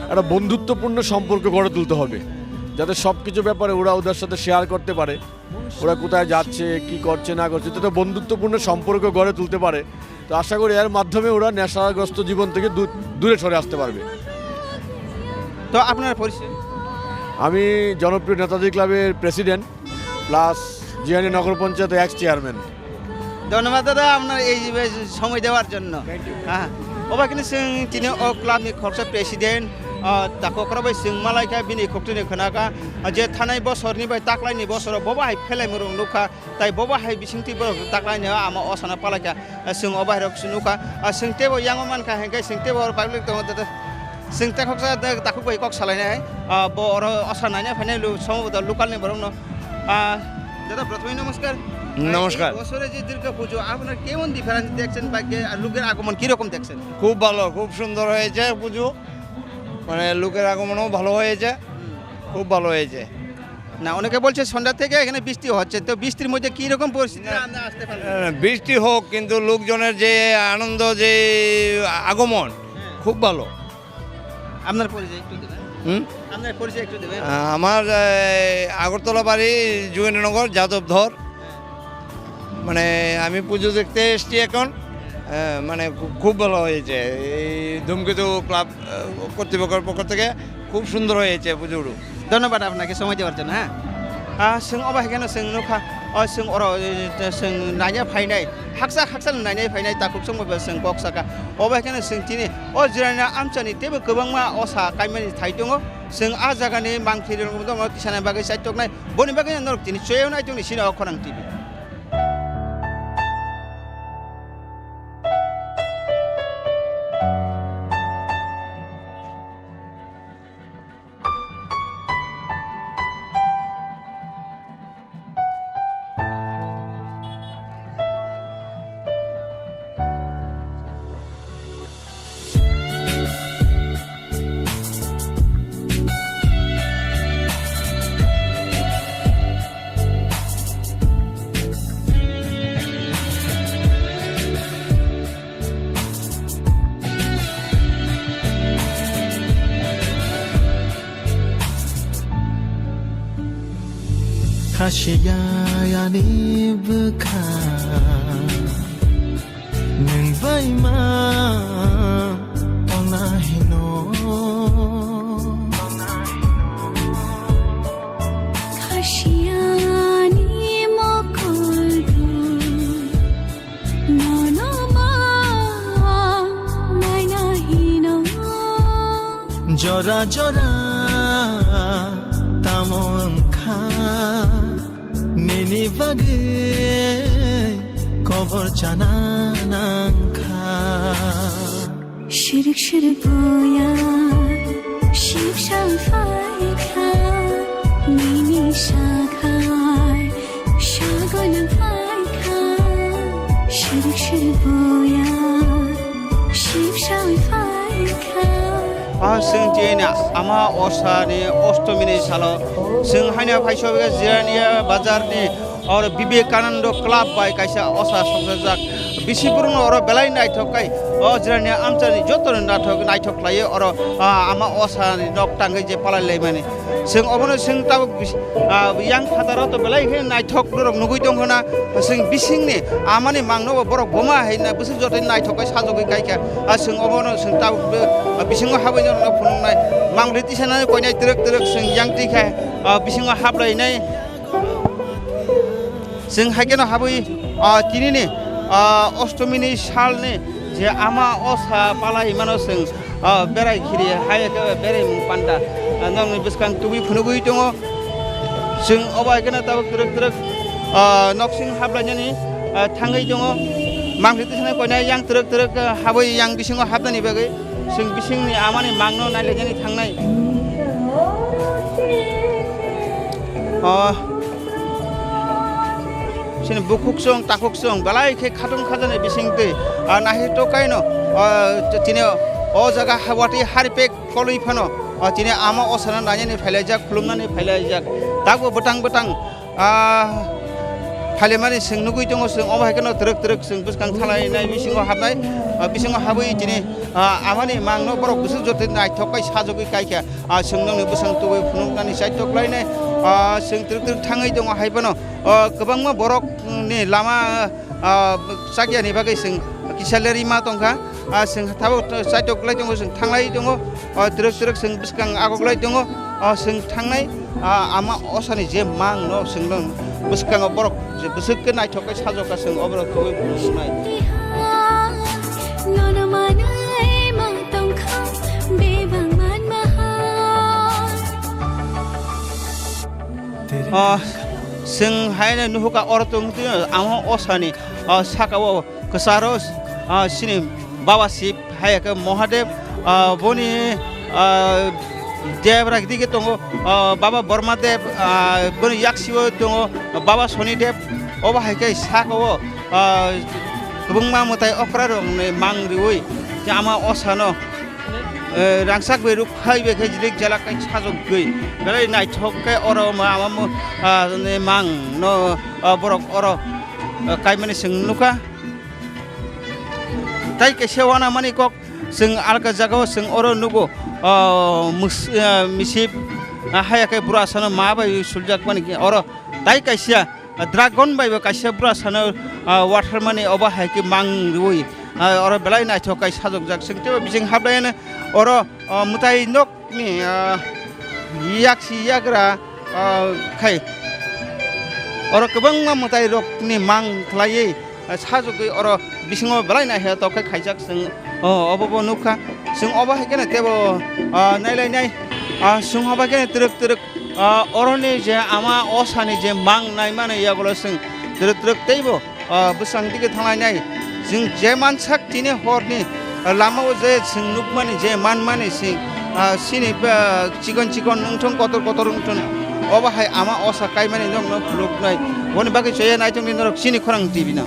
একটা বন্ধুত্বপূর্ণ সম্পর্ক গড়ে তুলতে হবে, যাতে সব কিছু ব্যাপারে ওরা ওদের সাথে শেয়ার করতে পারে, ওরা কোথায় যাচ্ছে, কি করছে না করছে, যাতে বন্ধুত্বপূর্ণ সম্পর্ক গড়ে তুলতে পারে। তো আশা করি এর মাধ্যমে ওরা নেশাগ্রস্ত জীবন থেকে দূ-, দূরে সরে আসতে পারবে। তো আপনার পরিচয়? আমি জনপ্রিয় নেতাজি ক্লাবের প্রেসিডেন্ট প্লাস জিয়ানি নগর পঞ্চায়েতের এক্স চেয়ারম্যান। ধন্যবাদ দাদা, আপনার এই যে সময় দেওয়ার জন্য। Thank you। হ্যাঁ, obo khe chwng tini o club ni khoroksa president, Ah, takhuk rok bai chwng malaikha, bini khuktwini khwnakha, ah, je thanai bosorni bai taklaini bosoro bobo hai phelaimung rok nukha, tai bobo hai bisingtwi borok taklaini ama osano palaikha, ah, chwng obo hai rok nukha, ah, chwng teibo yango mankha, hinkhe chwng teibo oro public tongo, tei chwng tei khoksa takhuk bai kok salainai, ah, bo oro osa naina phainai lu-, somo local ni borokno. Ah, দাদা, প্রথমেই নমস্কার। নমস্কার। এই বছরে যে দুর্গা পুজো, আপনারা কেমন ডিফারেন্স দেখছেন বা কে-, আর লোকের আগমন কিরকম দেখছেন? খুব ভালো, খুব সুন্দর হয়েছে পুজো, মানে লোকের আগমনও ভালো হয়েছে, হুম। খুব ভালো হয়েছে। না, অনেকে বলছে সন্ধ্যা থেকে এখানে বৃষ্টি হচ্ছে, তো বৃষ্টির মধ্যে কি রকম পরিস্থিতি না, আমরা আসতে পারবো? আহ, বৃষ্টি হোক, কিন্তু লোকজনের যে আনন্দ, যে আগমন, হ্যাঁ। খুব ভালো। আপনার পরিচয় একটু দেবেন? হুম? আপনার পরিচয় একটু দেবেন? আহ, আমার, আহ, আগরতলা বাড়ি, যুগেন্দ্রনগর, যাদবধর। হ্যাঁ। মানে, আমি পুজো দেখতে এসেছি এখন। হ্যাঁ, মানে, খু-, খুব ভালো হয়েছে। এই ধূমকেতু ক্লাব, আহ, কর্তৃপক্ষের পক্ষ থেকে খুব সুন্দর হয়েছে পুজোটা। ধন্যবাদ আপনাকে সময় দেওয়ার জন্য, হ্যাঁ। Ah, chwng obo hai kheno chwng nukha, o chwng oro, eh, chwng naina phainai, haksa haksa naina phainai takhuk chwngbo chwng kok saka. Obo hai kheno chwng tini o jirani amchani teibo kwbangma osa kaimani thai tongo. Chwng ah jagani mangphi rok tongo tisana bagwi chaitoknai. Boni bagwi norok tini chwng nai tongni sini o Khorang T V. Khasiya yani bwkha nwng bai ma tongna hino. Khasiyani mokol Nono ma naina hino. Jora jora tamo wngkha, nini bagwi kobor chana nangkha. Shirik shirik boya, shipshang phaikha, nini sakhai, shagon phaikha. Shirik shirik boya, shipshang phaikha. Ah, chwng tini ama osani ostomini salo, chwng haino phaisobwi Jirania bazarni Oro Vivekananda Club bai kaisa osa songchajak bisi borokno oro belai naithok khai o Jirania amchani jotono naithok, naithok khlaiwi oro, ah, ama osani nok tangwi je palai laimani. Chwng obono chwng tabuk bis-, ah, yang phataro to belai khe naithok norok nugwi tongkha na. Chwng bisingni amani mangno bo borok boma hai na bwswk jotono naithok khai sajagwi kaikha. Ah, chwng obono chwng tabuk, ah, bisingo habwi norokno phunuknai. Mangri tisanani koinai twrwk twrwk chwng yang twi kha, ah, bisingo haplainai. Chwng hai kheno habwi, ah, tinini, ah, ostomini salni je ama osa palai himano chwng, ah, berai khiri hai khe berai mung panda, ah, nokni bwskang tubui phunugui tongo. Chwng obo hai kheno tabuk twrwk twrwk, ah, noksing hablainani, ah, thangwi tongo. Mangri tisana koinai yang twrwk twrwk, ah, habwi yang bisingo habnani bagwi chwng bisingni amani mangno nailainani thangnai. Ah, Chini bukhuk chwng, takhuk chwng, belai khe khatung khajani bising twi, ah, nahi to kaino, ah, chini o jaga ha-, watwi hari pek kolwi phano, ah, chini ama osana nainani phailaijak, khulumnani phailaijak. Takbo bwtang bwtang, ah, phailaimani chwng nugwi tongo, chwng omo hai kheno twrwk twrwk chwng bwskang thalainai bisingo habnai, ah, bisingo habwi chini, ah, amani mangno borok bwswk joto naithok khai sajagwi kaikha. Ah, chwng nokni bwsang tubui phunuknani chaitok lainai, ah, chwng twrwk twrwk thangwi tongo hai phano, ah, kwbangma borokni lama, ah, chakyani bagwi chwng kisa lerwi ma tongkha. Ah, chwng tabuk chaitok lai tongo, chwng thanglai tongo, ah, twrwk twrwk chwng bwskang agok lai tongo, ah, chwng thangnai, ah, ama osani je mang no chwng no bwskango borok je bwswk khe naithok khe sajokha chwng oborok tubui phunuknai. Nono manwi ma tongkha, bebak manma Ah, chwng haino nuhuka oro tong twi ama osani, ah, saka o kwcharo, ah, chini Baba Shiv hai khe Mahadev, ah, boni, ah, Debra digi tongo, ah, Baba Borma Dev, ah, boni yaksio tongo Baba Soni Dev, obo hai khe saka o, ah, kwbangma mwtai okra rokni mang riwi ama osano eh, rangchak bai ruk phai bai khe jilik jalak kai sajok gwi. Belai naithok khe oro ma ama mo, ah, ne mang no, ah, borok oro, ah, kaimani chwng nukha. Tai kaisa wana mani kok chwng alka jagao chwng oro nugo, ah, mus-, ah, misip, ah, haya khe bura sano ma bai suljak mani khe oro tai kaisa Dragon bai bo kaisa bura sano, ah, water mani obo hai khe mang riwi, ah, oro belai naithok kai sajokjak. Chwng teibo bising hablaiano oro, ah, mwtai nokni, ah, yaksi yagra, ah, khai oro kwbangma mwtai rokni mang khlaiwi, ah, sajokgwi oro bisingo belai naithok khe khaijak chwng, oh, obo bo nukha. Chwng obo hai kheno teibo, ah, nailainai, ah, chwng obo hai kheno twrwk twrwk Ah, oroni je ama osani je mang nai mani yagulo chwng twrwk twrwk teibo, ah, bwsang digi thanglai nai. Chwng je mansak tini horni, ah, lama o je chwng nukmani je manmani chwng, ah, chini, ah, chikon chikon wngthung kotor kotor wngthung obo hai ama osa kaimani nokno phuluknai. Boni bagwi chaya naithokni norok chini khorang T V no.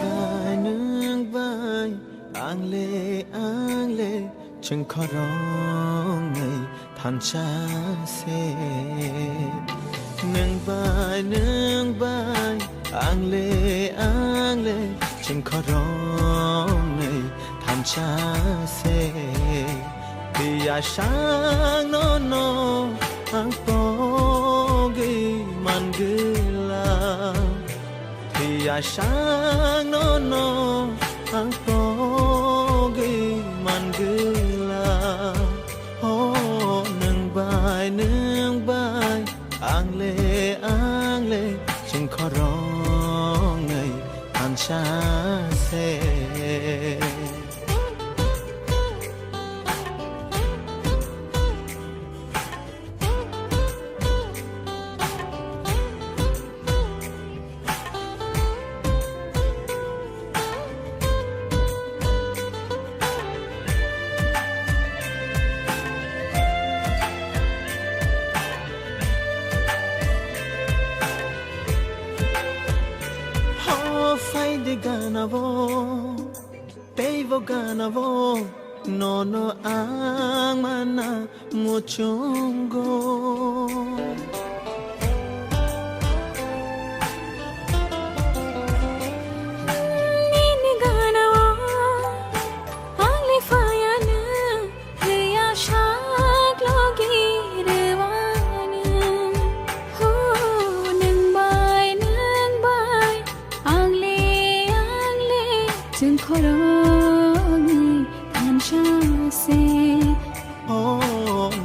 Ang le, ang le, chwng khoroknwi thansa se. Nwng bai, nwng bai, ang le, ang le, chwng khoroknwi thansa se. Phiya sang no no ang pogwi man gwla. Phiya sang no no ang pogwi man gwla. O nwng bai, nwng bai, ang le, ang le, chwng khoroknwi thansa se. Ho, phai de gana bo, tei bo gana bo, nono ang mana muchungo. Nini gana o, ang le phai ano, Phiya sak logi rwani. Ho, nwng bai, nwng bai, ang le, ang le, chwng khoroknwi thansa se. O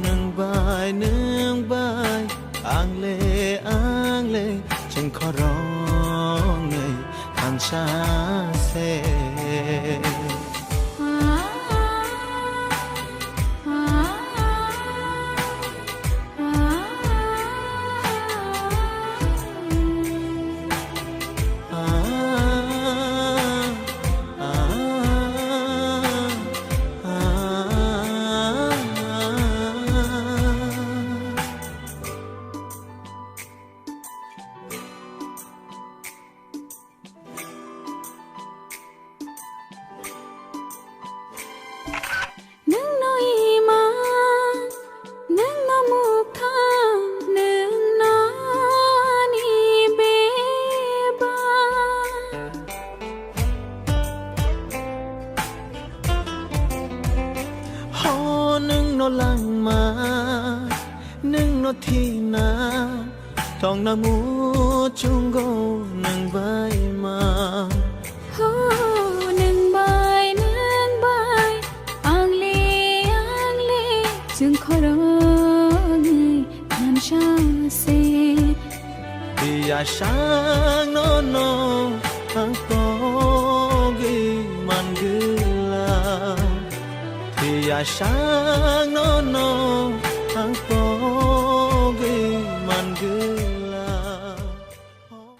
nwng bai, nwng bai, ang le, ang le, chwng khoroknwi thansa se. Nwngno ima, nwngno mukha, nwngno ani beba. Ho nwngno langma, nwngno thina, tongna muchungo nwng bai ma. Ho, nwng bai, nwng bai, ang le, ang le, chwng khoroknwi thansa se. Phiya sang no no ang pogwi man gwla. Phiya sang no no